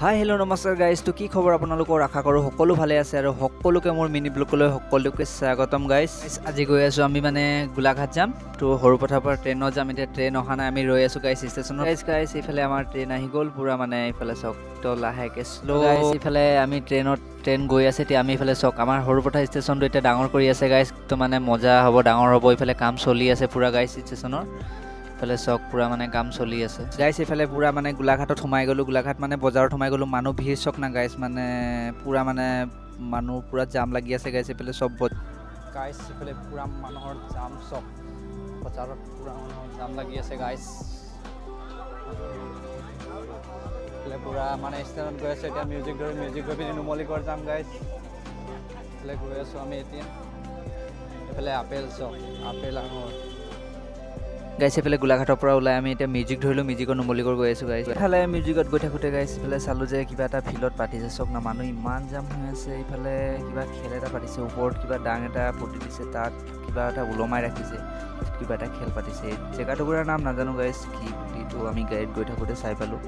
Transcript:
হাই, hello', নমস্কাৰ guys. তো কি খবৰ আপোনালোকৰ? আশা কৰোঁ সকলো ভালে আছে আৰু সকলোকে মোৰ মিনি ব্লগলৈ সকলোকে স্বাগতম গাইজ। আজি গৈ আছোঁ আমি মানে গোলাঘাট যাম। তো সৰুপথাৰৰ পৰা ট্ৰেইনত যাম। এতিয়া ট্ৰেইন অহা নাই, আমি ৰৈ আছোঁ গাইজ ষ্টেচনত। গাইজ গাইজ এইফালে আমাৰ ট্ৰেইন আহি গ'ল পূৰা। মানে এইফালে চাওক তো, লাহেকৈ শ্ল' গাইজ। এইফালে আমি ট্ৰেইনত, ট্ৰেইন গৈ আছে। এতিয়া আমি এইফালে চাওক, আমাৰ সৰুপথাৰ ষ্টেচনটো এতিয়া ডাঙৰ কৰি আছে গাইজ। তো মানে মজা হ'ব, ডাঙৰ হ'ব। এইফালে কাম চলি আছে পূৰা গাইজ ষ্টেচনৰ। এইফালে চাওক, পূৰা মানে কাম চলি আছে গাইছ। এইফালে পূৰা মানে গোলাঘাটত সোমাই গ'লোঁ, গোলাঘাট মানে বজাৰত সোমাই গ'লোঁ। মানুহ ভিৰ চাওক না গাইছ, মানে পূৰা মানে মানুহ পূৰা জাম লাগি আছে গাইছ এইফালে চব। গাইছ, এইফালে পূৰা মানুহৰ জাম চব। বজাৰত পূৰা মানুহৰ জাম লাগি আছে গাইছ। এইফালে পূৰা মানে ষ্টেণ্ডত গৈ আছোঁ এতিয়া মিউজিক ধৰি। মিউজিক গৈ পিনি নুমলীগড় যাম গাইছ। এইফালে গৈ আছোঁ আমি এতিয়া। এইফালে আপেল চব, আপেল, আঙুৰ। গাইছ, এইফালে গোলাঘাটৰ পৰা ওলাই আমি এতিয়া মিউজিক ধৰিলোঁ। মিউজিকত নুমলীগড় গৈ আছোঁ গাইছ। এইফালে মিউজিকত গৈ থাকোঁতে গাইছ, এইফালে চালোঁ যে কিবা এটা ফিল্ডত পাতিছে। চাওক না, মানুহ ইমান জাম হৈ আছে। এইফালে কিবা খেল এটা পাতিছে। ওপৰত কিবা দাং এটা পুতি দিছে, তাত কিবা এটা ওলমাই ৰাখিছে, কিবা এটা খেল পাতিছে। জেগা টুকুৰাৰ নাম নাজানো গাইছ কি বুলি। তো আমি গাড়ীত গৈ থাকোঁতে চাই পালোঁ।